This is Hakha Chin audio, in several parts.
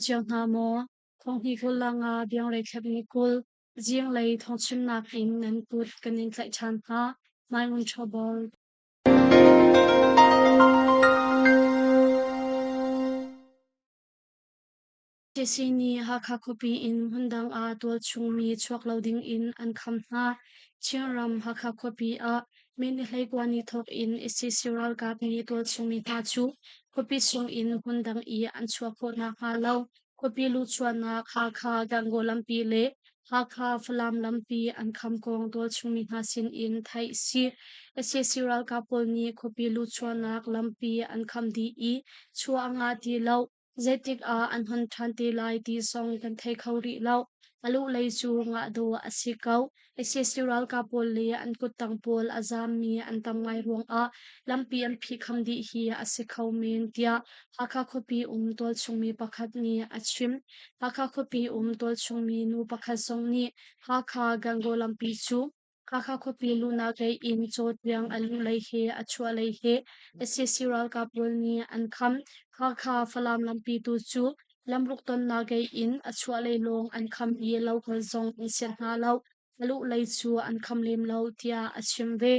Cio hna maw? Thonghni 20 le nga biangrei thlep ni 20 zinglei thawngchimnak in nan kut kan in tlaih ṭhan hna. Mai Ngun Ṭhawbor. Sac nih Hakha khuapi in hmundang ah tualchung mi chuak lo ding in an kham hna. Chinram Hakha khuapi ah May ni 19 ni thawk in sac ralkap nih tualchung mi hna cu khuapi chung in hmundang i an chuah khawh nakhnga lo khuapi luhchuahnak Hakha Gangaw lampi le Hakha Falam lampi an kham kong tualchung mi hna sin in theih a si. Sac ralkap pawl nih khuapi luhchuahnak lampi an kham dih i chuah a ngah ti lo. Zeitik ah an hon ṭhan te lai ti zong kan thei kho rih lo. A luhlei cu ngah dawh a si ko. Sac ralkap pawl le an kuttang pawl a zaammi an tam ngai ruangah lampi an phihkham dih hi a si kho men tiah Hakha khuapi um tualchungmi pakhat nih a chim. Hakha khuapi um tualchungmi nu pakhat zong nih Hakha Gangaw lampi cu Hakha khuapi luhnak lei in caw tiang a luhlei he a chuahlei he sac ralkap pawl nih an kham. Hakha Falam lampi tu cu lamruk tonnak lei in a chuahlei lawng an kham i lokal zong an sianh hna lo. A luhlei cu an kham lem lo tiah a chim ve.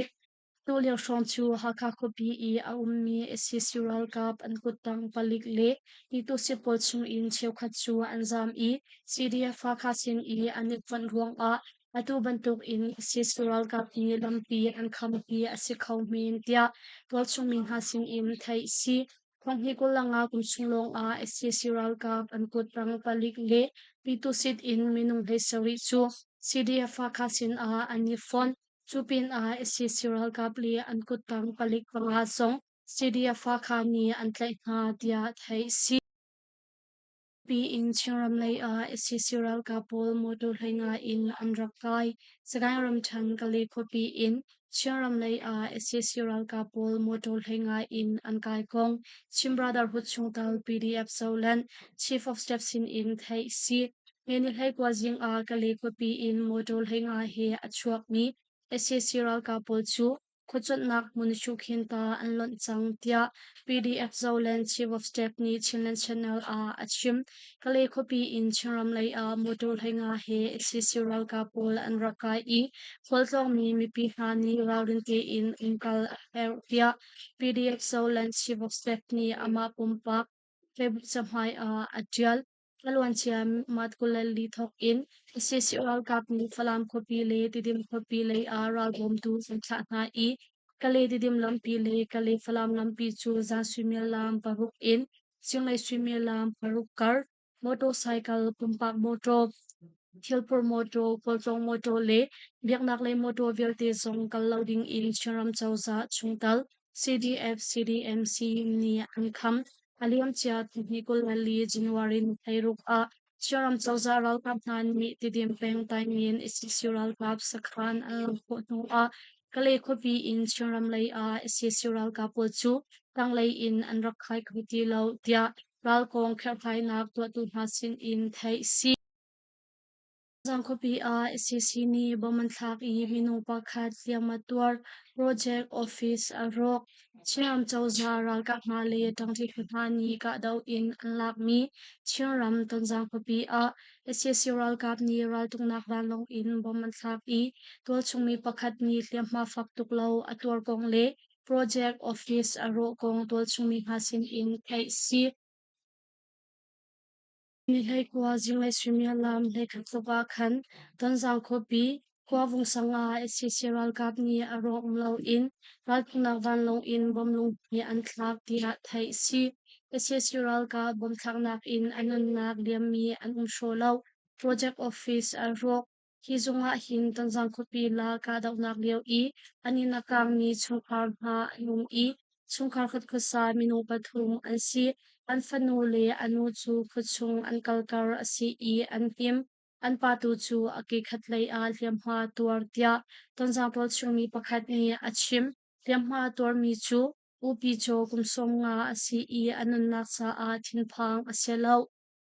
Tulio hrawng cu Hakha khuapi i a ummi sac ralkap an kuttang palik le titusi pawl chungin cheukhat cu an zaam i CDF Hakha sin i an i fonh ruangah atu bantuk in sac ralkap nih lampi an kham hi a si kho men tiah tualchung mi hna sinin theih a si. Thonghnih 25 kum chung lawngah sac ralkap an kuttang palik le Pitusit in minung 17 cu CDF Hakha sinah an i fonh. Cu pinah sac ralkap le an kuttang palik panga zong CDF Hakha nih an tlaih hna tiah theih a si. Pi in Chinram lei ah sac ralkap pawl motor 15 in an rak kai. Sagaing ramṭhen Kale khuapi in Chinram lei ah sac ralkap pawl motor 15 in an kai kong Chin Brotherhood chungtel PDF Zoland Chief of Staff sin in theih a si. May ni 19 zing ah Kale khuapi in motor 15 he a chuakmi sac ralkap pawl cu khuacuanhnak hmun Shukhin ta an lonh cang tiah PDF Zoland Chief of Staff nih Chinland Channel ah a chim. Kalay khuapi in Chinram lei ah motor 15 he sac ralkap pawl an rak kai i khualtlawngmi mipi hna nih ralrin tein umkal a herh tiah PDF Zoland Chief of Staff nih amah pumpak Facebook cahmai ah a ṭial. A luancia Mat 24 thawk in sac ralkap nih Falam khuapi le Tidim khuapi lei ah ralbawmtu an thlah hna i Kalay Tidim lampi le Kalay Falam lampi cu zan suimilam 6 in zinglei suimilam 6 kar motorcycle, pumpak mawṭaw, thilphur mawṭaw, khualtlawng mawṭaw le biaknak lei mawṭaw vialte zong kal lo ding in Chinram cozah chungtel CDF CDMC nih an kham. A liamcia 2024 January ni 16 ah Chinram cozah ralkap hna nih Tidim peng Taingen sac ralkap sakhan an lak khawh hnu ah Kalay khuapi in Chinram lei ah sac ralkap pawl cu tanglei in an rak khai kho ti lo tiah ralkawng kherhhlainak tuahtu hna sin in theih a si. Zang khuapi ah sac nih bom an thlak i minung pakhat hliam a tuar. Project office a rawk. Chinram cozah ralkap hna le ṭangṭi phu hna nih kahdoh in an lakmi Chinram Tonzang khuapi ah sac ralkap nih raltuknak vanlawng in bom an thlak i tualchung mi pakhat nih hliamhma fak tuk lo a tuar kong le project office a rawh kong tualchung mi hna sin in theih a si. Ni 19 zinglei suimilam 11 tluk ah khan Tonzang khuapi Khuavung sang ah sac ralkap nih a ruang um loin raltuknak vanlawng in bomlung hi an thlak tiah theih a si. Sac ralkap bomthlaknak in a nunnak liammi an um hraw lo. Project Office a rawk. Hi zung ah hin Tonzang khuapi la kahdohnak lio i an inn a kaangmi chungkhar hna an um i chungkhar khat khuasa minung pathum an si. An fanu le a nu cu khuachung an kal kar a si i an him. An pa tu cu a ke khatlei ah hliamhma tuar tiah Tonzang tualchungmi pakhat nih a chim. Hliamhma tuarmi cu U Pi Caw kum 50 a si i a nunnak caah thinphang a si lo.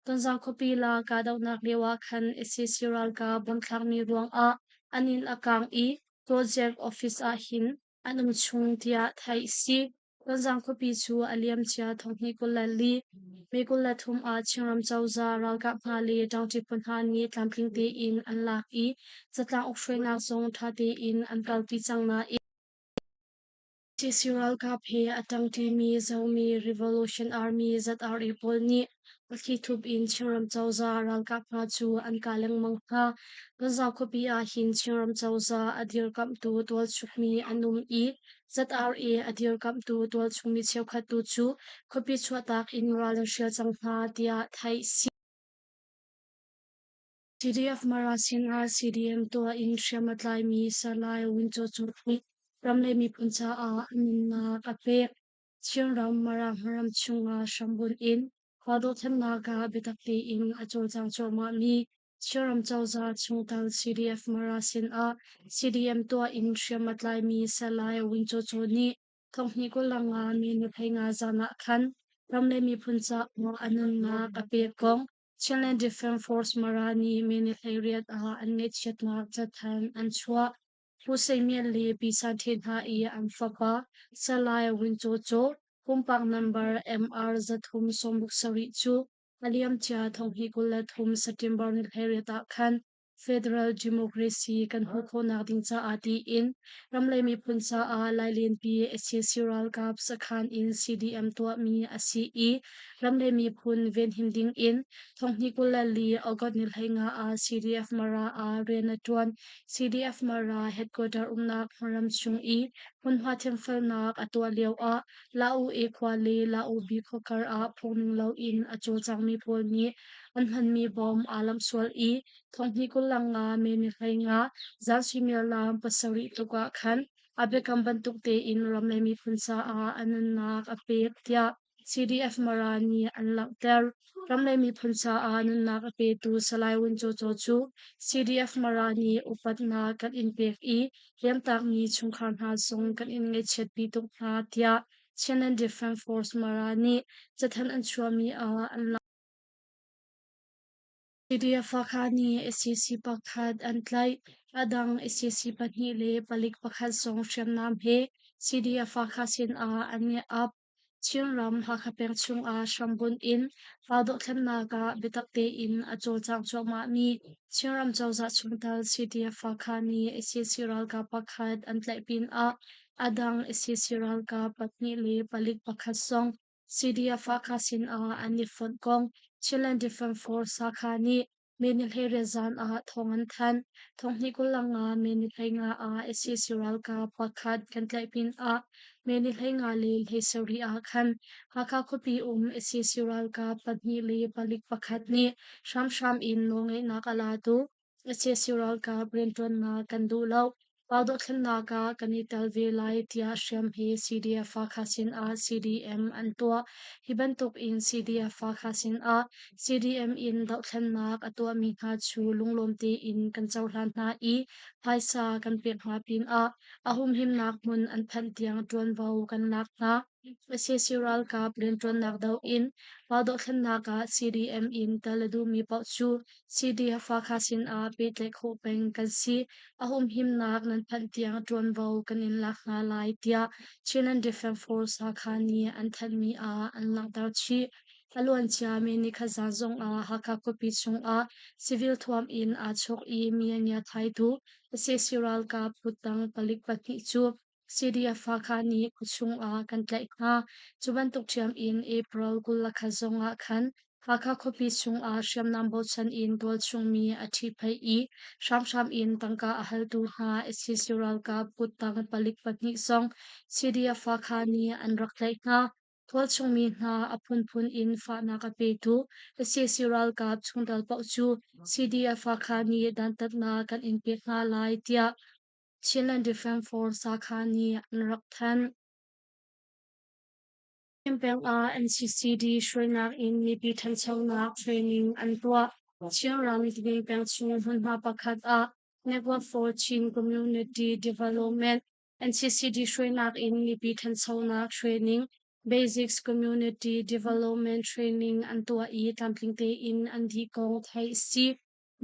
Tonzang khuapi la kahdohnak lio ah khan sac ralkap bomthlakmi ruangah an inn a kaang i project office ah hin an um chung tiah theih a si. Tonzang khuapi cu a liamcia thonghnih 24 May 23 ah Chinram cozah ralkap hna le ṭangṭi phu hna nih tlamtling tein an lak i zatlang ukhruainak zong ṭha tein an kalpi cang nain CC ralkap he a ṭangṭimi Zomi Revolution Army ZRA pawl nih a thlithup in Chinram cozah ralkap hna cu an kah lengmang hna. Tonzang khuapi ahhin Chinram cozah a dirkamhtu tualchungmi an um i ZRA a dirkamhtu tualchungmi cheukhat tu cu khuapi chuahtak in ral an hrial cang hna tiah theih si. CDF Mara sinah CDM tuah in hriam a tlaimi Salai Win Cho Cho nih ram le miphun caah a nunnak a pek. Chinram Mara hmaram chungah hrambunh in khua dohthlennak ah biatak tein a cawlcang cuahmahmi Chinram cozah chungtel CDF Mara sinah CDM tuah in hriam a tlaimi Salai Win Cho Cho nih thonghnih 25 mi nuhmei nga zan ah khan ram le miphun caah a nunnak a pek kong Chinland Defence Force Mara nih May ni 18 ah an ngaihchiatnak cathanh an chuah. Pu Sei Myat le Pi San Htwe hna i an fapa Salai Win Caw Caw, pumpak number MR 367 cu a liamcia thonghnih 23 September ni 18 ah khan Federal Democracy kan hmuh khawhnak ding caah tiin ram le miphun caah Lailenpi sac ralkap sakhan in CDM tuahmi a si i ram le miphun venhim ding in thonghnih 24 August ni 15 ah CDF Mara ah rian a ṭuan. CDF Mara headquarter umnak hmunram chung i hmunhma thiamfelnak a tuah lio ah Lau E khua le Lau B khua kar ah phungning loin a cawlcangmi pawl nih an hmanmi bom aa lamh sual i thonghnih 25 May ni 15 zan suimilam 7 tluk ah khan a biakam bantuk tein ram le miphun caah a nunnak a pek tiah CDF Mara nih an langhter. Ram le miphun caah nunnak a petu Salai Win Caw Caw cu CDF Mara nih upatnak kan in pek i hliamtakmi chungkhar hna zong kan in ngaihchiatpi tuk hna tiah Chinland Defence Force Mara nih cathanh an chuahmi ah an langhter. CDF Hakha nih sac pakhat an tlaih. A dang sac pahnih le palik pakhat zong hriamnam he CDF Hakha sinah an i ap. Chinram Hakha peng chungah hrambunh in pa dohthlennak ah biatak tein a cawlcang cuahmahmi Chinram cozah chungtel CDF Hakha nih sac ralkap pakhat an tlaih pinah a dang sac ralkap pahnih le palik pakhat zong CDF Hakha sinah an i fonh kong Chinland Defence Force Hakha nih May ni 18 zan ah thawng an thanh. Thonghnih 25 May ni 15 ah sac ralkap pakhat kan tlaih pinah May ni 15 le 17 ah khan Hakha khuapi um sac ralkap pahnih le palik pakhat nih hramhram in nawlngeihnak a latu sac ralkap rianṭuannak kan duh lo. Pau dohthlennak ah kan i tel ve lai tiah hriam hi CDF Hakha sinah CDM an tuah. Hi bantuk in CDF Hakha sinah CDM in dohthlennak a tuahmi hna cu lunglawm tein kan cohlan hna i phaisa kan pek hna pinah a humhimnak hmun an phanh tiang ṭuanvo kan lak hna. Sac ralkap rianṭuannak doh in pau dohthlennak ah CDM in tel a duhmi paoh cu CDF Hakha sinah pehtlaih khawh peng kan si. A humhimnak nan phanh tiang ṭuanvo kan in lak hna lai tiah Chinland Defence Force Hakha nih an thanhmi ah an langhter chih. A luancia mi nikhat zan zongah Hakha khuapi chungah civil thuam in aa chawk i mi a ngiathaitu sac ralkap kuttang palik pahnih cu CDF Hakha nih khuachung ah kan tlaih hna. Cu bantuk ṭhiam in April 21 zongah khan Hakha khuapi chungah hriamnam bochan in tualchung mi a ṭhihphaih i hramhram in tangka a haltu hna sac ralkap kuttang palik pahnih zong CDF Hakha nih an rak tlaih hna. Tualchung mi hna a phunphun in fahnak a petu sac ralkap chungtel paoh cu CDF Hakha nih dantatnak kan in pek hna lai tiah Chinland Defence Force Hakha nih an rak thanh. Chin peng ah NCCD hruainak in mipi ṭhanchonak training an tuah. Chinram Tling peng chung hmunhma pakhat ah Network for Chin Community Development NCCD hruainak in mipi ṭhanchonak training Basics Community Development Training an tuah i tlamtling tein an dih kong theih a si.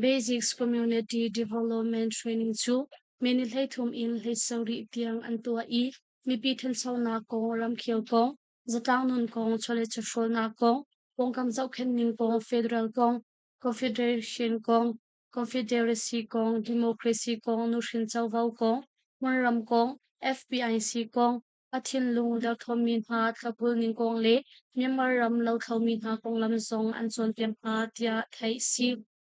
Basics Community Development Training cu minute 33 in 17 tiang an tuah i mipi ṭhanchonak kong, ramkhel kong, zatlang nun kong, chawleh chawhrawlnak kong, pawngkam zohkhenhning kong, federal kong, confederation kong, confederacy kong, democracy kong, nuhrin covo kong, hmunram kong, FPIC kong, a thinlung derthawmmi hna thlopbul ning kong le Myanmar ram lothlomi hna konglam zong an cawnpiak hna tiah theih a si.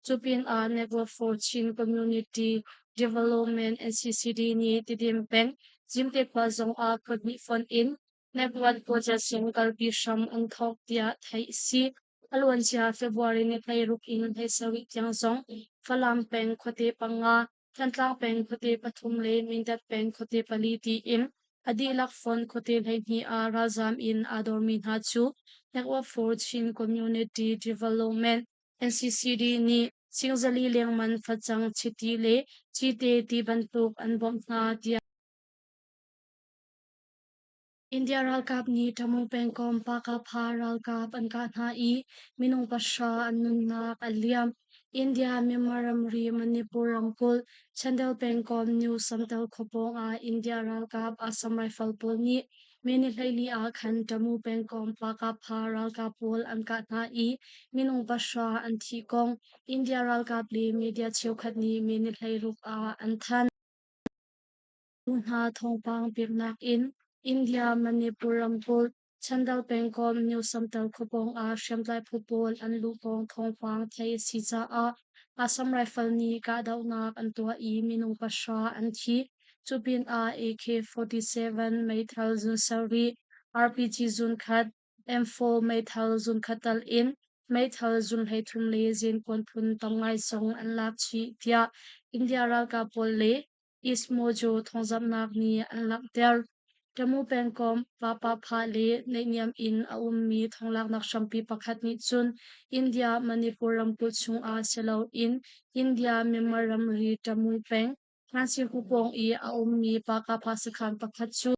Cu pinah Network for Chin Community Development NCCD nih Tidim peng Cimte khua zong ah khuahnih fonh in Network project zong kalpi hram an thawk tiah theih a si. A luancia February ni 16 in 17 tiang zong Falam peng khuate panga, Thantlang peng khuate pathum le Mindat peng khuate pali tiin a dihlak fonh khuate 12 ah ralzaam in aa dormi hna cu Network for Chin Community Development NCCD nih singzali lengman facang, chiti le cite ti bantuk an bawmh hna tiah India ralkap nih Tamu pengkomh Pakapha ralkap an kah hna i minung pahra an nunnak a liam. India Myanmar ramri Manipur ramkulh Chandel pengkomh New Samtal khuapawng ah India ralkap Assam Rifle pawl nih May ni 14 ah khan Tamu pengkomh Pakapha ralkap pawl an kah hna i minung pahra an thih kong India ralkap le media cheukhat nih May ni 16 ah an thanh. Hna thawngpang peknak in India Manipur ramkulh Chandel pengkomh New Samtal khuapawng ah hriamtlai phu pawl an luh kong thawngpang theih a si caah Assam Rifle nih kahdohnak an tuah i minung pahra an thi. Cu pinah AK-47 meithal zun sarih, RPG zun khat, M4 meithal zunkhat tal in meithal zun 33 le zenkuan phun tam ngai zong an lak chih tiah India ralkap pawl le East Mojo thawngzamhnak nih an langhter. Tamu pengkomh Papapha le naihniam in a ummi thonglaknak hrampi pakhat nih cun India Manipur ramkulh chungah si loin India Myanmar ramri Tamu peng Hlansi pawng i a ummi Pakapha sakhan pakhat cu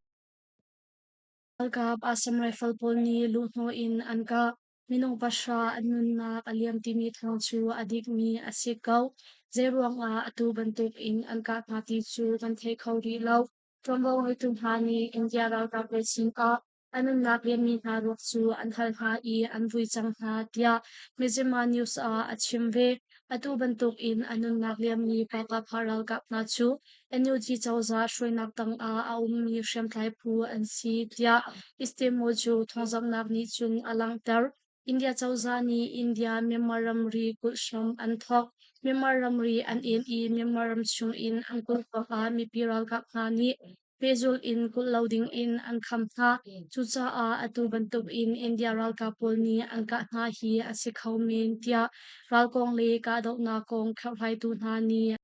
ralkap Assam Rifle pawl nih luhhnawh in an kah. Minung pahra an nunnak a liam timi thawng cu a dikmi a si ko. Zeiruang ah atu bantuk in an kah hna ti cu kan thei kho rih lo. Ṭuanvo ngeitu hna nih India ralkap lei sinah a nunnak liammi hna ruak cu an hal hna i an vui cang hna tiah Mizzima News ah a chim ve. Atu bantuk in a nunnak liammi Pakapha ralkap hna cu NUG cozah hruainak tangah a ummi hriamtlai phu an si tiah Istemoju thawngzamhnak nih cun a langhter. India cozah nih India Myanmar ramri kulh hram an thawk. Myanmar ramri an en i Myanmar ram chungin an kulh ruangah mipi ralkap hna nih pehzulh in kulh lo dingin an kham hna. Cucaah atu bantukin India ralkap pawl nih an kah hna hi a si kho men tiah ral kong le kahdohnak kong kherhhlaitu hna nih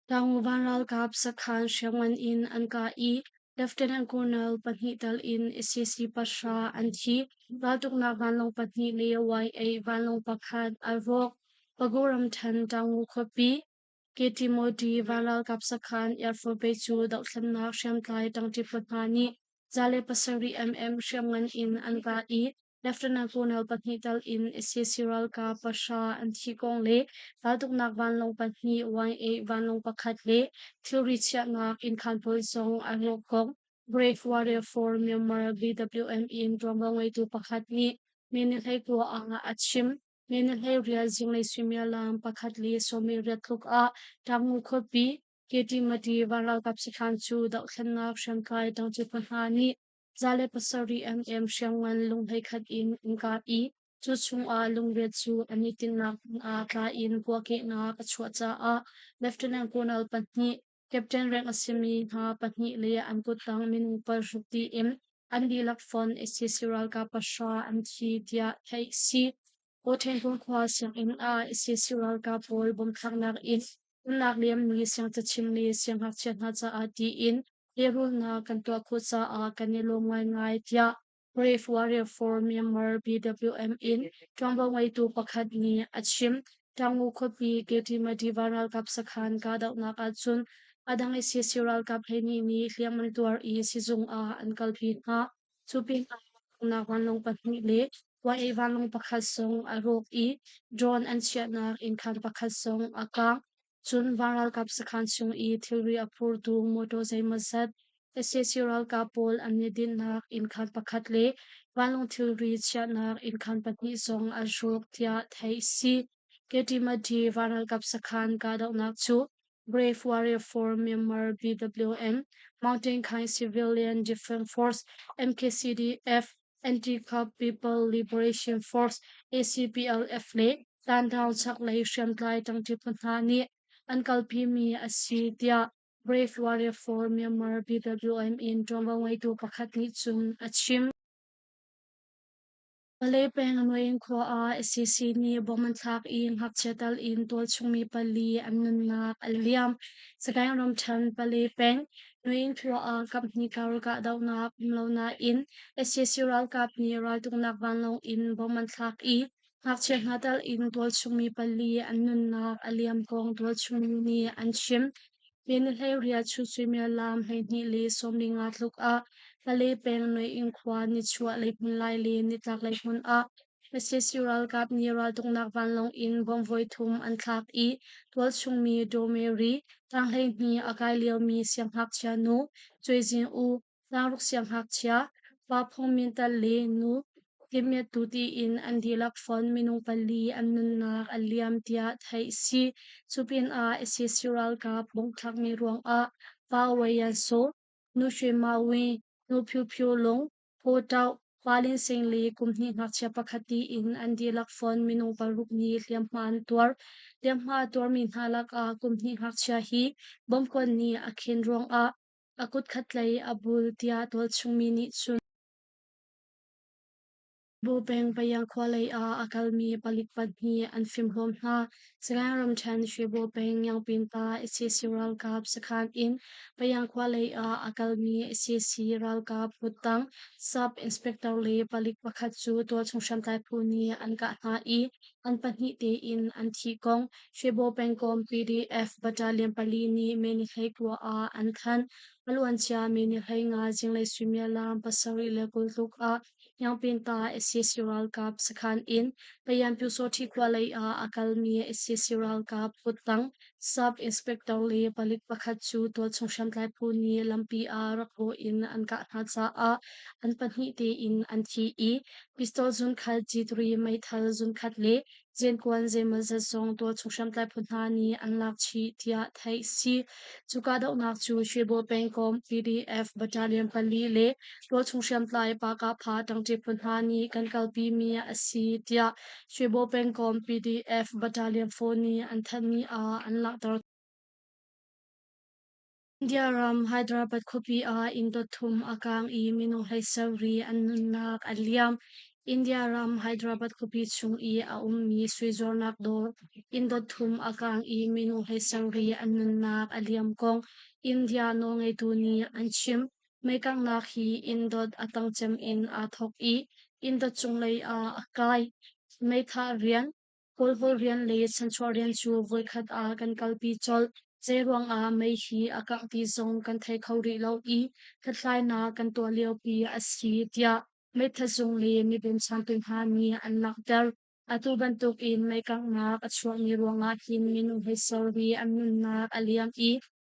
Tlangval ralkap sakhan hriamngan in an kah i Lieutenant Colonel pahnih tal in sac pahra an thi. Raltuknak vanlawng pahnih le Y-8 vanlawng pakhat a rawk. Pago ramṭhen Taungoo khuapi Ketimoti van ralkap sakhan Air Force Base cu dohthlennak hriamtlai ṭangṭi phu hna nih 107 mm hriamngan in an kah i Lieutenant Colonel pahnih tal in sac ralkap pahra an thih kong le raltuknak vanlawng pahnih, Y-8 vanlawng pakhat le thilri chiahnak innkhan pawl zong a rawk kong Brave Warrior for Myanmar BWM in ṭuanvo ngeitu pakhat nih May ni 19 ah a chim. May ni 18 zinglei suimilam 1:18 tluk ah Tamu khuapi Ketimati van ralkap sakhan cu dohthlennak hriamtlai ṭangṭi phu hna nih 107 mm hriamngan lung 11 in an kah i cu chungah lungriat cu an i tinhnak hmun ah tla in puahkehnak a chuah caah Lieutenant Colonel pahnih, Captain rank a simi hna pahnih le an kuttang minung paruk tiin an dihlak fonh sac ralkap pahra an thi tiah theih a si. Kawṭhengkung khua sianginn ah sac ralkap pawl bomthlaknak in nunnak liammi siangcachim le siangngakchia hna caah tiin lehrulnak kan tuah khawh caah kan i lawm ngaingai tiah Brave Warrior for Myanmar BWM in ṭuanvo ngeitu pakhat nih a chim. Taungoo khuapi Ketimadiva ralkap sakhan kahdohnak ahcun a dang sac ralkap 12 nih hliam an tuar i sizung ah an kalpi hna. Cu pinah raltuknak vanlawng pahnih le YA vanlawng pakhat zong a rawk i drone an chiahnak innkhan pakhat zong a kaang. Cun van ralkap sakhan chung i thilri a phurtu motor zeimawzat. Sac ralkap pawl an i dinhnak innkhan pakhat le vanlawng thilri chiahnak innkhan pahnih zong an hrawk tiah theih a si. Katimati vanralkap sakhan kahdohnak cu Brave Warrior for Myanmar BWM, Mountain Khaing Civilian Defense Force MKCDF, Anti-Cop People Liberation Force ACPLF le Tandaung chaklei hriamtlai ṭangṭi phu hna nih an kalpimi a si tiah Brave Warrior for Myanmar BWM in ṭuanvo ngeitu pakhat nih cun a chim. Malay peng Nuin khua ah sac nih bomb an thlak i ngakchia tal in tualchung mi pali an nunnak a liam. Sagaing ramṭhen Palay peng Nuin khua ah kaphnih kar kahdohnak um lo nain sac ralkap nih raltuknak vanlawng in bomb an thlak i ngakchia hna tal in tualchung mi pali an nunnak a liam kong tualchung mi nih an chim. Hleiriat chun suimilam 12:50 tluk ah Pale peng Nuiinn khua nichuah lei hmun lai le nitlak lei hmun ah sac ralkap nih raltuknak vanlawng in bomb voithum an thlak i tualchung mi Daw Mary, tang 12 a kai liomi siangngakchia nu Cuai Zing U, Tlangruk siangngakchia, pa Phung Min Tal le nu Timyattu tiin an dihlak fonh minung pali an nunnak a liam tiah theih a si. Cu pinah sac ralkap bungthlakmi ruangah pa Wayan Saw, nu Shwe Ma Win, nu Phyu Phyu Lung, Phaw Ṭauh, Pa Lin Sing le kum hnih ngakchia pakhat tiin an dihlak fonh minung paruk nih hliamhma an tuar. Hliamhma a tuarmi hna lakah kum hnih ngakchia hi bomb kuan nih a khen ruangah a kut khatlei a bul tiah tualchung mi nih cun Bu peng Payang khua lei ah a kalmi palik pahnih an fimhlawm hna. Sagaing ramṭhen Shwebo peng Yangpinta sac ralkap sakhan in Payang khua lei ah a kalmi sac ralkap kuttang Sub Inspector le palik pakhat cu tualchung hriamtlai phu nih an kah hna i an pahnih tein an thih kong Shwebo pengkomh PDF Battalion pali nih May ni 19 ah an thanh. A luancia May ni 15 zinglei suimilam 7:20 tluk ah Yangpinta sac ralkap sakhan in Payan Pyusawhti khua lei ah a kalmi sac ralkap kuttang Sub Inspector le palik pakhat cu tualchung hriamtlai phu nih lampi ah rak rawh in an kah hna caah an pahnih tein an thi i pistol zunkhat G3 meithal zunkhat le Zenkuan zeimawzat zong tualchung hriamtlai phu hna nih an lak chih tiah theih a si. Cu kahdohnak cu Shwebo pengkomh PDF Battalion pali le tualchung hriamtlai Pakapha ṭangṭi phu hna nih kan kalpimi a si tiah Shwebo pengkomh PDF Battalion 4 nih an thanhmi ah an langhter. India ram Hyderabad khuapi ah inn dot thum a kaang i minung 17 an nunnak a liam. India ram Hyderabad khuapi chung i a ummi sui zuarnak dawr inn dot thum a kaang i minung 17 an nunnak a liam kong India nawlngeitu nih an chim. Meikanghnak hi inn dot a tang cem in aa thawk i inn dot cunglei ah a kai. Meithah rian Kawlhawl rian le chanchuah rian cu voikhat ah kan kalpi colh. Zeiruang ah mei hi a kangh ti zong kan thei kho rih lo i hlathlainak kan tuah liopi a si tiah meithat zung le mibu changtu hna nih an langhter. Atu bantuk in meikanghnak a chuahmi ruangah hin minung hleisarih an nunnak a liam i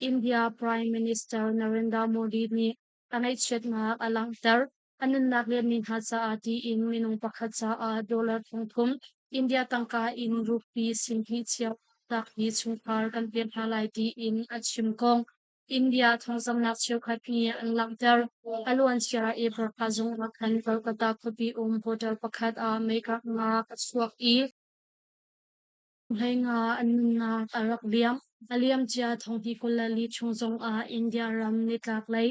India Prime Minister Narendra Modi nih a ngaihchiatnak a langhter. A nunnak liammi hna caah tiin minung pakhat caah dollar 3000 India tangka in rupee 20,000 cio tlakmi chungkhar kan pek hna lai tiin a chim kong India thawngzamhnak cheukhat nih an langhter. A luancia April thla zung ah khan Kolkata khuapi um hotel pakhat ah meikanghnak a chuak i 15 an nunnak a rak liam. A liamcia thonghnih 24 chung zongah India ram nitlaklei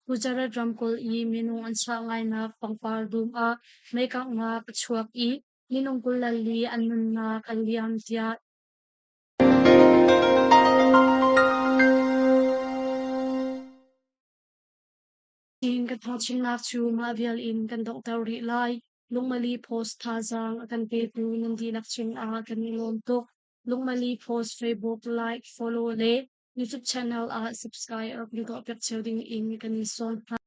Gujarat ramkulh i minung an chuah ngainak pangpar dum ah meikanghnak a chuak i minung 24 an nunnak a liam tiah Chin kan thawngchimnak cu mah vial in kan donghter rih lai. Lungmali Post thazaang a kan petu nan dihlak cungah kan i lawm tuk. Lungmali Post Facebook like, follow le YouTube channel ah subscribe rak in tuahpiak cio ding in kan in sawm hna.